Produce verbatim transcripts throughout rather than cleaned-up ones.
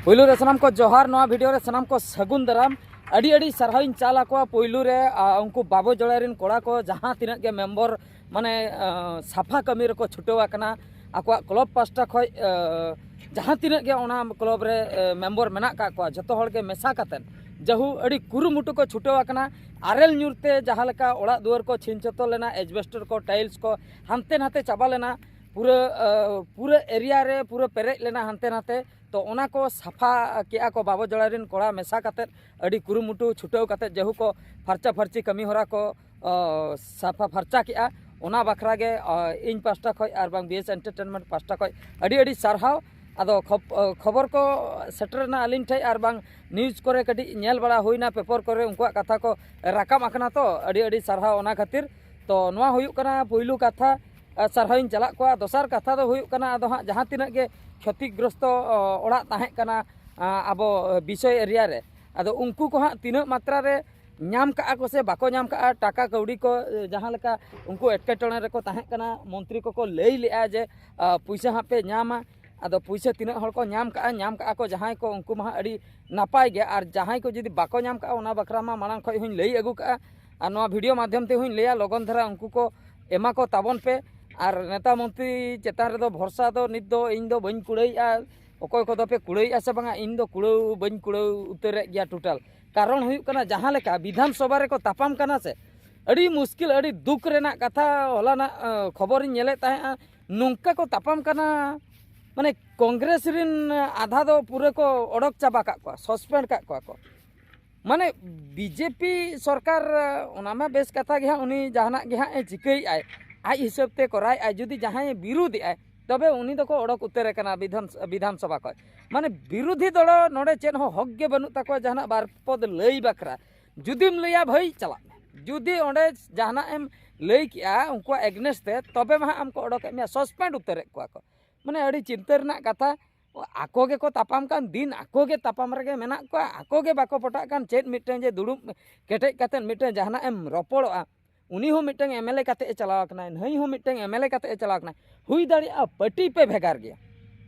ᱯᱳᱭᱞᱳ ᱨᱮ ᱥᱟᱱᱟᱢ ᱠᱚ ᱡᱚᱦᱟᱨ, ᱱᱚᱣᱟ ᱵᱷᱤᱰᱤᱭᱳ ᱨᱮ ᱥᱟᱱᱟᱢ ᱠᱚ ᱥᱟᱹᱜᱩᱱ ᱫᱟᱨᱟᱢ᱾ ᱟᱹᱰᱤ ᱟᱹᱰᱤ ᱥᱟᱨᱦᱟᱣᱤᱧ ᱪᱟᱞ ᱟᱠᱚᱣᱟ ᱯᱳᱭᱞᱳ ᱨᱮ, ᱟ, ᱩᱱᱠᱩ ᱵᱟᱵᱚ ᱡᱚᱲᱟᱭ ᱨᱮᱱ ᱠᱚᱲᱟ ᱠᱚ, ᱡᱟᱦᱟᱸ ᱛᱤᱱᱟᱹᱜ ᱜᱮ ᱢᱮᱢᱵᱚᱨ, ᱢᱟᱱᱮ, ᱟ, ᱥᱟᱯᱷᱟ ᱠᱟᱹᱢᱤ ᱨᱮᱠᱚ ᱪᱷᱩᱴᱟᱹᱣ ᱟᱠᱟᱱᱟ᱾ ᱟᱠᱚᱣᱟᱜ ᱠᱞᱚᱵᱽ ᱯᱟᱥᱴᱟ ᱠᱷᱚᱱ, ᱟ, ᱡᱟᱦᱟᱸ ᱛᱤᱱᱟᱹᱜ ᱜᱮ ᱚᱱᱟ ᱠᱞᱚᱵᱽ ᱨᱮ, ᱟ, ᱢᱮᱢᱵᱚᱨ ᱢᱮᱱᱟᱜ ᱟᱠᱟᱫ ᱠᱚᱣᱟ, ᱡᱚᱛᱚ ᱦᱚᱲ ᱜᱮ ᱢᱮᱥᱟ ᱠᱟᱛᱮᱫ ᱡᱟᱹᱦᱩ ᱟᱹᱰᱤ ᱠᱩᱨᱩᱢᱩᱴᱩ ᱠᱚ ᱪᱷᱩᱴᱟᱹᱣ ᱟᱠᱟᱱᱟ᱾ ᱟᱨᱮᱞ ᱧᱩᱨ ᱛᱮ ᱡᱟᱦᱟᱸ ᱞᱮᱠᱟ ᱚᱲᱟᱜ ᱫᱩᱣᱟᱹᱨ ᱠᱚ ᱪᱷᱤᱱ ᱪᱷᱚᱛᱚᱨ ᱞᱮᱱᱟ, ᱮᱡᱵᱮᱥᱴᱟᱨ ᱠᱚ, ᱴᱟᱭᱤᱞᱥ ᱠᱚ ᱦᱟᱱᱛᱮ ᱱᱟᱛᱮ ᱪᱟᱵᱟ ᱞᱮᱱᱟ, ᱯᱩᱨᱟᱹ, ᱟ, ᱯᱩᱨᱟᱹ ᱮᱨᱤᱭᱟ ᱨᱮ ᱯᱩᱨᱟᱹ ᱯᱮᱨᱮᱡ ᱞᱮᱱᱟ ᱦᱟᱱᱛᱮ ᱱᱟᱛᱮ᱾ ᱛᱚ ᱚᱱᱟ ᱠᱚ ᱥᱟᱯᱷᱟ ᱠᱮᱜᱼᱟ ᱠᱚ ᱵᱟᱵᱚ ᱡᱚᱲᱟᱭ ᱨᱮᱱ ᱠᱚᱲᱟ ᱢᱮᱥᱟ ᱠᱟᱛᱮᱫ, ᱟᱹᱰᱤ ᱠᱩᱨᱩᱢᱩᱴᱩ ᱪᱷᱩᱴᱟᱹᱣ ᱠᱟᱛᱮᱫ ᱡᱟᱹᱦᱩ ᱠᱚ ᱯᱷᱟᱨᱪᱟ ᱯᱷᱟᱹᱨᱪᱤ ᱠᱟᱹᱢᱤ ᱦᱚᱨᱟ ᱠᱚ, ᱚ, ᱥᱟᱯᱷᱟ ᱯᱷᱟᱨᱪᱟ ᱠᱮᱜᱼᱟ᱾ ᱚᱱᱟ ᱵᱟᱠᱷᱨᱟ ᱜᱮ, ᱚ, ᱤᱧ ᱯᱟᱥᱴᱟ ᱠᱷᱚᱱ ᱟᱨ ᱵᱟᱝ ᱵᱤ ᱮᱥ ᱮᱱᱴᱟᱨᱴᱮᱱᱢᱮᱱᱴ ᱯᱟᱥᱴᱟ ᱠᱷᱚᱱ ᱟᱹᱰᱤ ᱟᱹᱰᱤ ᱥᱟᱨᱦᱟᱣ᱾ ᱟᱫᱚ ᱠᱷᱚᱵ-, ᱚ, ᱠᱷᱚᱵᱚᱨ ᱠᱚ ᱥᱮᱴᱮᱨ ᱮᱱᱟ ᱟᱹᱞᱤᱧ ᱴᱷᱮᱱ, ᱟᱨ ᱵᱟᱝ ᱱᱤᱭᱩᱡᱽ ᱠᱚᱨᱮ ᱠᱟᱹᱴᱤᱡ ᱧᱮᱞ ᱵᱟᱲᱟ ᱦᱩᱭᱱᱟ, ᱯᱮᱯᱟᱨ ᱠᱚᱨᱮ ᱩᱱᱠᱩᱣᱟᱜ ᱠᱟᱛᱷᱟ ᱠᱚ ᱨᱟᱠᱟᱵ ᱟᱠᱟᱱᱟ᱾ ᱛᱚ ᱟᱹᱰᱤ ᱟᱹᱰᱤ ᱥᱟᱨᱦᱟᱣ ᱚᱱᱟ ᱠᱷᱟᱹᱛᱤᱨ᱾ ᱛᱚ ᱱᱚᱣᱟ ᱦᱩᱭᱩᱜ ᱠᱟᱱᱟ ᱯᱩᱭᱞᱩ ᱠᱟᱛᱷᱟ, ᱟ, ᱥᱟᱨᱦᱟᱣᱤᱧ ᱪᱟᱞᱟᱜ ᱠᱚᱣᱟ᱾ ᱫᱚᱥᱟᱨ ᱠᱟᱛᱷᱟ ᱫᱚ ᱦᱩᱭᱩᱜ ᱠᱟᱱᱟ, ᱟᱫᱚ ᱦᱟᱸᱜ ᱡᱟᱦᱟᱸ ᱛᱤᱱᱟᱹᱜ ᱜᱮ ᱠᱷᱚᱛᱤᱜᱨᱚᱥᱛᱚ, ᱚ, ᱚᱲᱟᱜ ᱛᱟᱦᱮᱸ ᱠᱟᱱᱟ, ᱟ, ᱟᱵᱚ ᱵᱤᱥᱚᱭ ᱮᱨᱤᱭᱟ ᱨᱮ, ᱟᱫᱚ ᱩᱱᱠᱩ ᱠᱚ ᱦᱟᱸᱜ ᱛᱤᱱᱟᱹᱜ ᱢᱟᱛᱨᱟ ᱨᱮ ᱧᱟᱢ ᱠᱟᱜᱼᱟ ᱠᱚ ᱥᱮ ᱵᱟᱠᱚ ᱧᱟᱢ ᱠᱟᱜᱼᱟ, ᱴᱟᱠᱟ ᱠᱟᱹᱣᱰᱤ ᱠᱚ, ᱮ, ᱡᱟᱦᱟᱸ ᱞᱮᱠᱟ ᱩᱱᱠᱩ ᱮᱴᱠᱮᱴᱚᱬᱮ ᱨᱮᱠᱚ ᱛᱟᱦᱮᱸ ᱠᱟᱱᱟ, ᱢᱚᱱᱛᱨᱤ ᱠᱚᱠᱚ ᱞᱟᱹᱭ ᱞᱮᱜᱼᱟ ᱡᱮ, ᱟ, ᱯᱩᱭᱥᱟᱹ ᱦᱟᱸᱜ ᱯᱮ ᱧᱟᱢᱟ᱾ ᱟᱫᱚ ᱯᱩᱭᱥᱟᱹ ᱛᱤᱱᱟᱹᱜ ᱦᱚᱲ ᱠᱚ ᱧᱟᱢ ᱠᱟᱜᱼᱟ, ᱧᱟᱢ ᱠᱟᱜᱼᱟ ᱠᱚ ᱡᱟᱦᱟᱸᱭ ᱠᱚ, ᱩᱱᱠᱩ ᱢᱟ ᱦᱟᱸᱜ ᱟᱹᱰᱤ ᱱᱟᱯᱟᱭ ᱜᱮ, ᱟᱨ ᱡᱟᱦᱟᱸᱭ ᱠᱚ ᱡᱩᱫᱤ ᱵᱟᱠᱚ ᱧᱟᱢ ᱠᱟᱜᱼᱟ, ᱚᱱᱟ ᱵᱟᱠᱷᱨᱟ ᱢᱟ ᱢᱟᱲᱟᱝ ᱠᱷᱚᱱ ᱦᱚᱸᱧ ᱞᱟᱹᱭ ᱟᱹᱜᱩ ᱠᱟᱜᱼᱟ, ᱟᱨ ᱱᱚᱣᱟ ᱵᱷᱤᱰᱤᱭᱳ ᱢᱟᱫᱽᱫᱷᱚᱢ ᱛᱮ ᱦᱚᱸᱧ ᱞᱟᱹᱭᱟ, ᱞᱚᱜᱚᱱ ᱫᱷᱟᱨᱟ ᱩᱱᱠᱩ ᱠᱚ ᱮᱢᱟ ᱠᱚ ᱛᱟᱵᱚᱱ ᱯᱮ᱾ ᱟᱨ ᱱᱮᱛᱟ ᱢᱚᱱᱛᱨᱤ ᱪᱮᱛᱟᱱ ᱨᱮᱫᱚ ᱵᱷᱚᱨᱥᱟ ᱫᱚ ᱱᱤᱛ ᱫᱚ ᱤᱧ ᱫᱚ ᱵᱟᱹᱧ ᱠᱩᱲᱟᱹᱭᱮᱜᱼᱟ᱾ ᱚᱠᱚᱭ ᱠᱚᱫᱚ ᱯᱮ ᱠᱩᱲᱟᱹᱭᱮᱜᱼᱟ ᱥᱮ ᱵᱟᱝᱟ, ᱤᱧ ᱫᱚ ᱠᱩᱲᱟᱹᱣ ᱵᱟᱹᱧ ᱠᱩᱲᱟᱹᱣ ᱩᱛᱟᱹᱨᱮᱫ ᱜᱮᱭᱟ ᱴᱳᱴᱟᱞ᱾ ᱠᱟᱨᱚᱱ ᱦᱩᱭᱩᱜ ᱠᱟᱱᱟ, ᱡᱟᱦᱟᱸ ᱞᱮᱠᱟ ᱵᱤᱫᱷᱟᱱ ᱥᱚᱵᱷᱟ ᱨᱮᱠᱚ ᱛᱟᱯᱟᱢ ᱠᱟᱱᱟ ᱥᱮ, ᱟᱹᱰᱤ ᱢᱩᱥᱠᱤᱞ, ᱟᱹᱰᱤ ᱫᱩᱠ ᱨᱮᱱᱟᱜ ᱠᱟᱛᱷᱟ᱾ ᱦᱚᱞᱟᱱᱟᱜ, ᱟᱸ, ᱠᱷᱚᱵᱚᱨᱤᱧ ᱧᱮᱞᱮᱫ ᱛᱟᱦᱮᱸᱜᱼᱟ, ᱱᱚᱝᱠᱟ ᱠᱚ ᱛᱟᱯᱟᱢ ᱠᱟᱱᱟ, ᱢᱟᱱᱮ ᱠᱚᱝᱜᱨᱮᱥ ᱨᱮᱱ ᱟᱫᱷᱟ ᱫᱚ ᱯᱩᱨᱟᱹ ᱠᱚ ᱚᱰᱚᱠ ᱪᱟᱵᱟ ᱠᱟᱜ ᱠᱚᱣᱟ, ᱥᱚᱥᱯᱮᱱᱰ ᱠᱟᱜ ᱠᱚᱣᱟ ᱠᱚ᱾ ᱢᱟᱱᱮ ᱵᱤ ᱡᱮ ᱯᱤ ᱥᱚᱨᱠᱟᱨ, ᱚᱱᱟ ᱢᱟ ᱵᱮᱥ ᱠᱟᱛᱷᱟ ᱜᱮ ᱦᱟᱸᱜ, ᱩᱱᱤ ᱡᱟᱦᱟᱱᱟᱜ ᱜᱮ ᱦᱟᱸᱜ ᱮ ᱪᱤᱠᱟᱹᱭᱮᱫᱼᱟᱭ, ᱟᱡ ᱦᱤᱥᱟᱹᱵ ᱛᱮ ᱠᱚᱨᱟᱣᱮᱫᱼᱟᱭ᱾ ᱡᱩᱫᱤ ᱡᱟᱦᱟᱸᱭ ᱵᱤᱨᱩᱫᱷᱮᱜᱼᱟᱭ, ᱛᱚᱵᱮ ᱩᱱᱤ ᱫᱚᱠᱚ ᱚᱰᱚᱠ ᱩᱛᱟᱹᱨᱮ ᱠᱟᱱᱟ ᱵᱤᱫᱷᱟᱱ, ᱵᱤᱫᱷᱟᱱ ᱥᱚᱵᱷᱟ ᱠᱷᱚᱱ᱾ ᱢᱟᱱᱮ ᱵᱤᱨᱩᱫᱷᱤ ᱫᱚᱞ ᱱᱚᱰᱮ ᱪᱮᱫ ᱦᱚᱸ ᱦᱚᱠ ᱜᱮ ᱵᱟᱹᱱᱩᱜ ᱛᱟᱠᱚᱣᱟ ᱡᱟᱦᱟᱱᱟᱜ ᱵᱟᱨ ᱯᱚᱫ ᱞᱟᱹᱭ ᱵᱟᱠᱷᱨᱟ᱾ ᱡᱩᱫᱤᱢ ᱞᱟᱹᱭᱟ ᱵᱷᱟᱹᱭ ᱪᱟᱞᱟᱜ ᱢᱮ, ᱡᱩᱫᱤ ᱚᱸᱰᱮ ᱡᱟᱦᱟᱱᱟᱜ ᱮᱢ ᱞᱟᱹᱭ ᱠᱮᱜᱼᱟ ᱩᱱᱠᱩᱣᱟᱜ ᱮᱜᱽᱱᱮᱥ ᱛᱮ, ᱛᱚᱵᱮ ᱢᱟ ᱦᱟᱸᱜ ᱟᱢ ᱠᱚ ᱚᱰᱚᱠᱮᱫ ᱢᱮᱭᱟ, ᱥᱚᱥᱯᱮᱱᱰ ᱩᱛᱟᱹᱨᱮᱫ ᱠᱚᱣᱟ ᱠᱚ᱾ ᱢᱟᱱᱮ ᱟᱹᱰᱤ ᱪᱤᱱᱛᱟᱹ ᱨᱮᱱᱟᱜ ᱠᱟᱛᱷᱟ᱾ ᱟᱠᱚ ᱜᱮᱠᱚ ᱛᱟᱯᱟᱢ ᱠᱟᱱ ᱫᱤᱱ, ᱟᱠᱚ ᱜᱮ ᱛᱟᱯᱟᱢ ᱨᱮᱜᱮ ᱢᱮᱱᱟᱜ ᱠᱚᱣᱟ, ᱟᱠᱚ ᱜᱮ ᱵᱟᱠᱚ ᱯᱚᱴᱟᱜ ᱠᱟᱱ᱾ ᱪᱮᱫ ᱢᱤᱫᱴᱟᱝ ᱡᱮ ᱫᱩᱲᱩᱵ ᱠᱮᱴᱮᱡ ᱠᱟᱛᱮᱫ ᱢᱤᱫᱴᱟᱝ ᱡᱟᱦᱟᱱᱟᱜ ᱮᱢ ᱨᱚᱯᱚᱲᱚᱜᱼᱟ, ᱩᱱᱤ ᱦᱚᱸ ᱢᱤᱫᱴᱟᱝ ᱮᱢ ᱮᱞ ᱮ ᱠᱟᱛᱮᱫ ᱮ ᱪᱟᱞᱟᱣ ᱟᱠᱟᱱᱟᱭ, ᱱᱟᱹᱭ ᱦᱚᱸ ᱢᱤᱫᱴᱟᱝ ᱮᱢ ᱮᱞ ᱮ ᱠᱟᱛᱮᱫ ᱮ ᱪᱟᱞᱟᱣ ᱟᱠᱟᱱᱟᱭ᱾ ᱦᱩᱭ ᱫᱟᱲᱮᱭᱟᱜᱼᱟ ᱯᱟᱹᱴᱤ ᱯᱮ ᱵᱷᱮᱜᱟᱨ ᱜᱮᱭᱟ,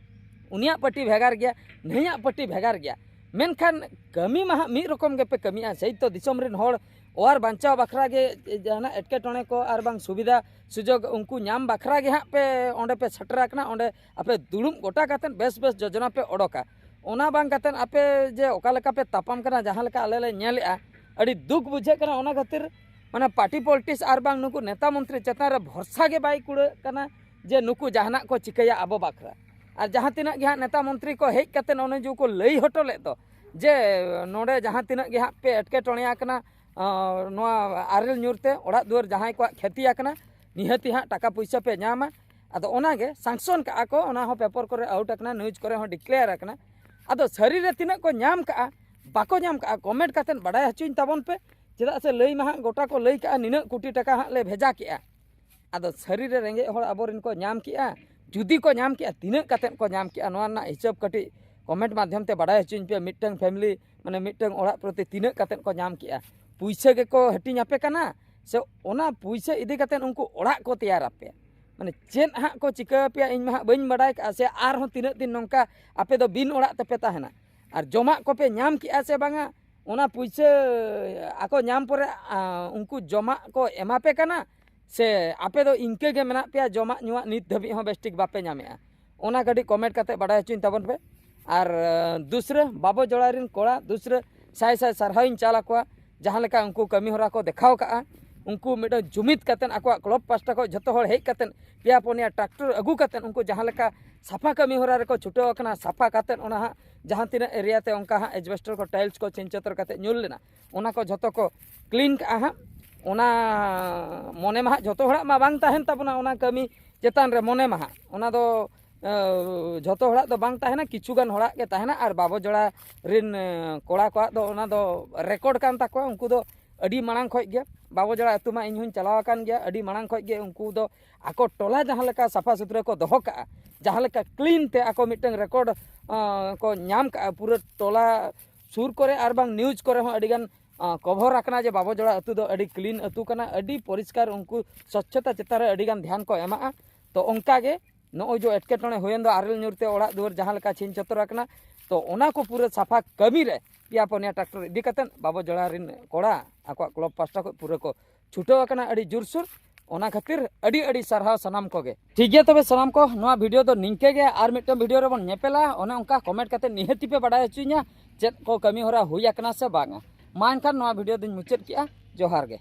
ᱩᱱᱤᱭᱟᱜ ᱯᱟᱹᱴᱤ ᱵᱷᱮᱜᱟᱨ ᱜᱮᱭᱟ, ᱱᱟᱹᱭᱟᱜ ᱯᱟᱹᱴᱤ ᱵᱷᱮᱜᱟᱨ ᱜᱮᱭᱟ᱾ ᱢᱮᱱᱠᱷᱟᱱ ᱠᱟᱹᱢᱤ ᱢᱟ ᱦᱟᱸᱜ ᱢᱤᱫ ᱨᱚᱠᱚᱢ ᱜᱮᱯᱮ ᱠᱟᱹᱢᱤᱭᱟ᱾ ᱥᱮᱭ ᱛᱚ ᱫᱤᱥᱚᱢ ᱨᱮᱱ ᱦᱚᱲ ᱚᱣᱟᱨ ᱵᱟᱧᱪᱟᱣ ᱵᱟᱠᱷᱨᱟ ᱜᱮ ᱡᱟᱦᱟᱱᱟᱜ ᱮᱴᱠᱮᱴᱚᱬᱮ ᱠᱚ ᱟᱨ ᱵᱟᱝ ᱥᱩᱵᱤᱫᱷᱟ ᱥᱩᱡᱳᱜᱽ ᱩᱱᱠᱩ ᱧᱟᱢ ᱵᱟᱠᱷᱨᱟ ᱜᱮ ᱦᱟᱸᱜ ᱯᱮ ᱚᱸᱰᱮ ᱯᱮ ᱥᱮᱴᱮᱨ ᱟᱠᱟᱱᱟ᱾ ᱚᱸᱰᱮ ᱟᱯᱮ ᱫᱩᱲᱩᱵ ᱜᱚᱴᱟ ᱠᱟᱛᱮᱫ ᱵᱮᱥ ᱵᱮᱥ ᱡᱳᱡᱚᱱᱟ ᱯᱮ ᱚᱰᱚᱠᱟ᱾ ᱚᱱᱟ ᱵᱟᱝ ᱠᱟᱛᱮᱫ ᱟᱯᱮ ᱡᱮ ᱚᱠᱟ ᱞᱮᱠᱟ ᱯᱮ ᱛᱟᱯᱟᱢ ᱠᱟᱱᱟ, ᱡᱟᱦᱟᱸ ᱞᱮᱠᱟ ᱟᱞᱮ ᱞᱮ ᱧᱮᱞᱮᱜᱼᱟ, ᱟᱹᱰᱤ ᱫᱩᱠ ᱵᱩᱡᱷᱟᱹᱜ ᱠᱟᱱᱟ᱾ ᱚᱱᱟ ᱠᱷᱟᱹᱛᱤᱨ ᱢᱟᱱᱮ ᱯᱟᱨᱴᱤ ᱯᱚᱞᱤᱴᱤᱠᱥ ᱟᱨ ᱵᱟᱝ ᱱᱩᱠᱩ ᱱᱮᱛᱟ ᱢᱚᱱᱛᱨᱤ ᱪᱮᱛᱟᱱ ᱨᱮ ᱵᱷᱚᱨᱥᱟ ᱜᱮ ᱵᱟᱭ ᱠᱩᱲᱟᱹᱜ ᱠᱟᱱᱟ ᱡᱮ ᱱᱩᱠᱩ ᱡᱟᱦᱟᱱᱟᱜ ᱠᱚ ᱪᱤᱠᱟᱹᱭᱟ ᱟᱵᱚ ᱵᱟᱠᱷᱨᱟ᱾ ᱟᱨ ᱡᱟᱦᱟᱸ ᱛᱤᱱᱟᱹᱜ ᱜᱮ ᱦᱟᱸᱜ ᱱᱮᱛᱟ ᱢᱚᱱᱛᱨᱤ ᱠᱚ ᱦᱮᱡ ᱠᱟᱛᱮᱫ ᱚᱱᱮ ᱡᱮ ᱠᱚ ᱞᱟᱹᱭ ᱦᱚᱴᱚ ᱞᱮᱫ ᱫᱚ ᱡᱮ ᱱᱚᱰᱮ ᱡᱟᱦᱟᱸ ᱛᱤᱱᱟᱹᱜ ᱜᱮ ᱦᱟᱸᱜ ᱯᱮ ᱮᱴᱠᱮᱴᱚᱬᱮ ᱟᱠᱟᱱᱟ, ᱟᱸ, ᱱᱚᱣᱟ ᱟᱨᱮᱞ ᱧᱩᱨ ᱛᱮ ᱚᱲᱟᱜ ᱫᱩᱣᱟᱹᱨ ᱡᱟᱦᱟᱸᱭ ᱠᱚᱣᱟᱜ ᱠᱷᱮᱛᱤ ᱟᱠᱟᱱᱟ, ᱱᱤᱦᱟᱹᱛᱤ ᱦᱟᱸᱜ ᱴᱟᱠᱟ ᱯᱩᱭᱥᱟᱹ ᱯᱮ ᱧᱟᱢᱟ᱾ ᱟᱫᱚ ᱚᱱᱟᱜᱮ ᱥᱟᱝᱥᱚᱱ ᱠᱟᱜᱼᱟ ᱠᱚ, ᱚᱱᱟ ᱦᱚᱸ ᱯᱮᱯᱚᱨ ᱠᱚᱨᱮ ᱟᱣᱩᱴ ᱟᱠᱟᱱᱟ, ᱱᱤᱭᱩᱡᱽ ᱠᱚᱨᱮ ᱦᱚᱸ ᱰᱤᱠᱞᱮᱭᱟᱨ ᱟᱠᱟᱱᱟ᱾ ᱟᱫᱚ ᱥᱟᱹᱨᱤ ᱨᱮ ᱛᱤᱱᱟᱹᱜ ᱠᱚ ᱧᱟᱢ ᱠᱟᱜᱼᱟ, ᱵᱟᱠᱚ ᱧᱟᱢ ᱠᱟᱜᱼᱟ, ᱠᱚᱢᱮᱱᱴ ᱠᱟᱛᱮᱫ ᱵᱟᱰᱟᱭ ᱦᱚᱪᱚᱧ ᱛᱟᱵᱚᱱ ᱯᱮ᱾ ᱪᱮᱫᱟᱜ ᱥᱮ ᱞᱟᱹᱭ ᱢᱟ ᱦᱟᱸᱜ ᱜᱚᱴᱟ ᱠᱚ ᱞᱟᱹᱭ ᱠᱟᱜᱼᱟ, ᱱᱤᱱᱟᱹᱜ ᱠᱳᱴᱤ ᱴᱟᱠᱟ ᱦᱟᱸᱜ ᱞᱮ ᱵᱷᱮᱡᱟ ᱠᱮᱜᱼᱟ᱾ ᱟᱫᱚ ᱥᱟᱹᱨᱤ ᱨᱮ ᱨᱮᱸᱜᱮᱡ ᱦᱚᱲ ᱟᱵᱚᱨᱮᱱ ᱠᱚ ᱧᱟᱢ ᱠᱮᱜᱼᱟ? ᱡᱩᱫᱤ ᱠᱚ ᱧᱟᱢ ᱠᱮᱜᱼᱟ, ᱛᱤᱱᱟᱹᱜ ᱠᱟᱛᱮᱫ ᱠᱚ ᱧᱟᱢ ᱠᱮᱜᱼᱟ, ᱱᱚᱣᱟ ᱨᱮᱱᱟᱜ ᱦᱤᱥᱟᱹᱵ ᱠᱟᱹᱴᱤᱡ ᱠᱚᱢᱮᱱᱴ ᱢᱟᱫᱽᱫᱷᱚᱢ ᱛᱮ ᱵᱟᱰᱟᱭ ᱦᱚᱪᱚᱧ ᱯᱮ᱾ ᱢᱤᱫᱴᱟᱝ ᱯᱷᱮᱢᱤᱞᱤ, ᱢᱟᱱᱮ ᱢᱤᱫᱴᱟᱝ ᱚᱲᱟᱜ ᱯᱨᱚᱛᱤ ᱛᱤᱱᱟᱹᱜ ᱠᱟᱛᱮᱫ ᱠᱚ ᱧᱟᱢ ᱠᱮᱜᱼᱟ? ᱯᱩᱭᱥᱟᱹ ᱜᱮᱠᱚ ᱦᱟᱹᱴᱤᱧ ᱟᱯᱮ ᱠᱟᱱᱟ ᱥᱮ ᱚᱱᱟ ᱯᱩᱭᱥᱟᱹ ᱤᱫᱤ ᱠᱟᱛᱮᱫ ᱩᱱᱠᱩ ᱚᱲᱟᱜ ᱠᱚ ᱛᱮᱭᱟᱨ ᱟᱯᱮᱭᱟ? ᱢᱟᱱᱮ ᱪᱮᱫ ᱦᱟᱸᱜ ᱠᱚ ᱪᱤᱠᱟᱹ ᱟᱯᱮᱭᱟ, ᱤᱧ ᱢᱟ ᱦᱟᱸᱜ ᱵᱟᱹᱧ ᱵᱟᱰᱟᱭ ᱠᱟᱜᱼᱟ᱾ ᱥᱮ ᱟᱨᱦᱚᱸ ᱛᱤᱱᱟᱹᱜ ᱫᱤᱱ ᱱᱚᱝᱠᱟ ᱟᱯᱮ ᱫᱚ ᱵᱤᱱ ᱚᱲᱟᱜ ᱛᱮᱯᱮ ᱛᱟᱦᱮᱱᱟ? ᱟᱨ ᱡᱚᱢᱟᱜ ᱠᱚᱯᱮ ᱧᱟᱢ ᱠᱮᱜᱼᱟ ᱥᱮ ᱵᱟᱝᱟ? ᱚᱱᱟ ᱯᱩᱭᱥᱟᱹ ᱟᱠᱚ ᱧᱟᱢ ᱯᱚᱨᱮ, ᱟ, ᱩᱱᱠᱩ ᱡᱚᱢᱟᱜ ᱠᱚ ᱮᱢᱟ ᱯᱮ ᱠᱟᱱᱟ ᱥᱮ ᱟᱯᱮ ᱫᱚ ᱤᱱᱠᱟᱹ ᱜᱮ ᱢᱮᱱᱟᱜ ᱯᱮᱭᱟ, ᱡᱚᱢᱟᱜ ᱧᱩᱣᱟᱜ ᱱᱤᱛ ᱫᱷᱟᱹᱵᱤᱡ ᱦᱚᱸ ᱵᱮᱥ ᱴᱷᱤᱠ ᱵᱟᱯᱮ ᱧᱟᱢᱮᱜᱼᱟ? ᱚᱱᱟ ᱠᱟᱹᱴᱤᱡ ᱠᱚᱢᱮᱱᱴ ᱠᱟᱛᱮ ᱵᱟᱰᱟᱭ ᱦᱚᱪᱚᱧ ᱛᱟᱵᱚᱱ ᱯᱮ᱾ ᱟᱨ, ᱟ, ᱫᱩᱥᱨᱟᱹ ᱵᱟᱵᱚ ᱡᱚᱲᱟ ᱨᱮᱱ ᱠᱚᱲᱟ ᱫᱩᱥᱨᱟᱹ ᱥᱟᱭ ᱥᱟᱭ ᱥᱟᱨᱦᱟᱣᱤᱧ ᱪᱟᱞ ᱟᱠᱚᱣᱟ, ᱡᱟᱦᱟᱸ ᱞᱮᱠᱟ ᱩᱱᱠᱩ ᱠᱟᱹᱢᱤ ᱦᱚᱨᱟ ᱠᱚ ᱫᱮᱠᱷᱟᱣ ᱠᱟᱜᱼᱟ᱾ ᱩᱱᱠᱩ ᱢᱤᱫᱴᱟᱝ ᱡᱩᱢᱤᱫ ᱠᱟᱛᱮ ᱟᱠᱚᱣᱟᱜ ᱠᱞᱟᱵᱽ ᱯᱟᱥᱴᱟ ᱠᱷᱚᱱ ᱡᱷᱚᱛᱚ ᱦᱚᱲ ᱦᱮᱡ ᱠᱟᱛᱮ ᱯᱮᱭᱟ ᱯᱩᱱᱭᱟ ᱴᱨᱟᱠᱴᱚᱨ ᱟᱹᱜᱩ ᱠᱟᱛᱮ ᱩᱱᱠᱩ ᱡᱟᱦᱟᱸ ᱞᱮᱠᱟ ᱥᱟᱯᱷᱟ ᱠᱟᱹᱢᱤ ᱦᱚᱨᱟ ᱨᱮᱠᱚ ᱪᱷᱩᱴᱟᱹᱣ ᱟᱠᱟᱱᱟ, ᱥᱟᱯᱷᱟ ᱠᱟᱛᱮ ᱚᱱᱟ ᱦᱟᱸᱜ ᱡᱟᱦᱟᱸ ᱛᱤᱱᱟᱹᱜ ᱮᱨᱤᱭᱟ ᱛᱮ ᱚᱱᱠᱟ ᱦᱟᱸᱜ ᱮᱡᱵᱮᱥᱴᱟᱨ ᱠᱚ, ᱴᱟᱭᱤᱞᱥ ᱠᱚ ᱪᱷᱤᱧ ᱪᱷᱟᱹᱛᱩᱨ ᱠᱟᱛᱮ ᱧᱩᱨ ᱞᱮᱱᱟ, ᱚᱱᱟ ᱠᱚ ᱡᱷᱚᱛᱚ ᱠᱚ ᱠᱞᱤᱱ ᱠᱟᱜᱼᱟ ᱦᱟᱸᱜ᱾ ᱚᱱᱟ ᱢᱚᱱᱮ ᱢᱟ ᱦᱟᱸᱜ ᱡᱷᱚᱛᱚ ᱦᱚᱲᱟᱜ ᱢᱟ ᱵᱟᱝ ᱛᱟᱦᱮᱱ ᱛᱟᱵᱚᱱᱟ ᱚᱱᱟ ᱠᱟᱹᱢᱤ ᱪᱮᱛᱟᱱ ᱨᱮ ᱢᱚᱱᱮ ᱢᱟ ᱦᱟᱸᱜ᱾ ᱚᱱᱟ ᱫᱚ, ᱮ, ᱡᱷᱚᱛᱚ ᱦᱚᱲᱟᱜ ᱫᱚ ᱵᱟᱝ ᱛᱟᱦᱮᱱᱟ, ᱠᱤᱪᱷᱩ ᱜᱟᱱ ᱦᱚᱲᱟᱜ ᱜᱮ ᱛᱟᱦᱮᱱᱟ᱾ ᱟᱨ ᱵᱟᱵᱚ ᱡᱚᱲᱟ ᱨᱮᱱ, ᱮ, ᱠᱚᱲᱟ ᱠᱚᱣᱟᱜ ᱫᱚ ᱚᱱᱟ ᱫᱚ ᱨᱮᱠᱚᱨᱰ ᱠᱟᱱ ᱛᱟᱠᱚᱣᱟ᱾ ᱩᱱᱠᱩ ᱫᱚ ᱟᱹᱰᱤ ᱢᱟᱲᱟᱝ ᱠᱷᱚᱡ ᱜᱮ, ᱵᱟᱵᱚ ᱡᱚᱲᱟ ᱟᱹᱛᱩ ᱢᱟ ᱤᱧ ᱦᱚᱸᱧ ᱪᱟᱞᱟᱣ ᱟᱠᱟᱱ ᱜᱮᱭᱟ, ᱟᱹᱰᱤ ᱢᱟᱲᱟᱝ ᱠᱷᱚᱡ ᱜᱮ ᱩᱱᱠᱩ ᱫᱚ ᱟᱠᱚ ᱴᱚᱞᱟ ᱡᱟᱦᱟᱸ ᱞᱮᱠᱟ ᱥᱟᱯᱷᱟ ᱥᱩᱛᱨᱟᱹ ᱠᱚ ᱫᱚᱦᱚ ᱠᱟᱜᱼᱟ, ᱡᱟᱦᱟᱸ ᱞᱮᱠᱟ ᱠᱞᱤᱱ ᱛᱮ ᱟᱠᱚ ᱢᱤᱫᱴᱟᱝ ᱨᱮᱠᱚᱨᱰ, ᱟᱸ, ᱠᱚ ᱧᱟᱢ ᱠᱟᱜᱼᱟ, ᱯᱩᱨᱟᱹ ᱴᱚᱞᱟ ᱥᱩᱨ ᱠᱚᱨᱮ ᱟᱨ ᱵᱟᱝ ᱱᱤᱭᱩᱡᱽ ᱠᱚᱨᱮ ᱦᱚᱸ ᱟᱹᱰᱤ ᱜᱟᱱ, ᱟᱸ, ᱠᱚᱵᱷᱚᱨ ᱟᱠᱟᱱᱟ ᱡᱮ ᱵᱟᱵᱚ ᱡᱚᱲᱟ ᱟᱹᱛᱩ ᱫᱚ ᱟᱹᱰᱤ ᱠᱞᱤᱱ ᱟᱹᱛᱩ ᱠᱟᱱᱟ, ᱟᱹᱰᱤ ᱯᱚᱨᱤᱥᱠᱟᱨ, ᱩᱱᱠᱩ ᱥᱚᱪᱪᱷᱚᱛᱟ ᱪᱮᱛᱟᱱ ᱨᱮ ᱟᱹᱰᱤ ᱜᱟᱱ ᱫᱷᱮᱭᱟᱱ ᱠᱚ ᱮᱢᱟᱜᱼᱟ᱾ ᱛᱚ ᱚᱱᱠᱟ ᱜᱮ ᱱᱚᱜᱼᱚᱭ ᱡᱮ ᱮᱴᱠᱮᱴᱚᱬᱮ ᱦᱩᱭᱮᱱ ᱫᱚ ᱟᱨᱮᱞ ᱧᱩᱨ ᱛᱮ ᱚᱲᱟᱜ ᱫᱩᱣᱟᱹᱨ ᱡᱟᱦᱟᱸ ᱞᱮᱠᱟ ᱪᱷᱤᱧ ᱪᱷᱚᱛᱚᱨ ᱟᱠᱟᱱᱟ, ᱛᱚ ᱚᱱᱟ ᱠᱚ ᱯᱩᱨᱟᱹ ᱥᱟᱯᱷᱟ ᱠᱟᱹᱢᱤ ᱨᱮ ᱯᱮᱭᱟ ᱯᱩᱱᱭᱟ ᱴᱨᱟᱠᱴᱚᱨ ᱤᱫᱤ ᱠᱟᱛᱮᱫ ᱵᱟᱵᱚ ᱡᱚᱲᱟ ᱨᱮᱱ ᱠᱚᱲᱟ ᱟᱠᱚᱣᱟᱜ ᱠᱞᱟᱵᱽ ᱯᱟᱥᱴᱟ ᱠᱷᱚᱱ ᱯᱩᱨᱟᱹ ᱠᱚ ᱪᱷᱩᱴᱟᱹᱣ ᱟᱠᱟᱱᱟ ᱟᱹᱰᱤ ᱡᱳᱨᱥᱳᱨ᱾ ᱚᱱᱟ ᱠᱷᱟᱹᱛᱤᱨ ᱟᱹᱰᱤ ᱟᱹᱰᱤ ᱥᱟᱨᱦᱟᱣ ᱥᱟᱱᱟᱢ ᱠᱚᱜᱮ᱾ ᱴᱷᱤᱠ ᱜᱮᱭᱟ, ᱛᱚᱵᱮ ᱥᱟᱱᱟᱢ ᱠᱚ ᱱᱚᱣᱟ ᱵᱷᱤᱰᱤᱭᱳ ᱫᱚ ᱱᱤᱝᱠᱟᱹ ᱜᱮ, ᱟᱨ ᱢᱤᱫᱴᱟᱝ ᱵᱷᱤᱰᱤᱭᱳ ᱨᱮᱵᱚᱱ ᱧᱮᱯᱮᱞᱟ᱾ ᱚᱱᱮ ᱚᱱᱠᱟ ᱠᱚᱢᱮᱱᱴ ᱠᱟᱛᱮ ᱱᱤᱦᱟᱹᱛᱤ ᱯᱮ ᱵᱟᱰᱟᱭ ᱦᱚᱪᱚᱧᱟ ᱪᱮᱫ ᱠᱚ ᱠᱟᱹᱢᱤ ᱦᱚᱨᱟ ᱦᱩᱭ ᱟᱠᱟᱱᱟ ᱥᱮ ᱵᱟᱝᱟ᱾ ᱢᱟ ᱮᱱᱠᱷᱟᱱ ᱱᱚᱣᱟ ᱵᱷᱤᱰᱤᱭᱳ ᱫᱚᱧ ᱢᱩᱪᱟᱹᱫ ᱠᱮᱜᱼᱟ᱾ ᱡᱚᱦᱟᱨ ᱜᱮ᱾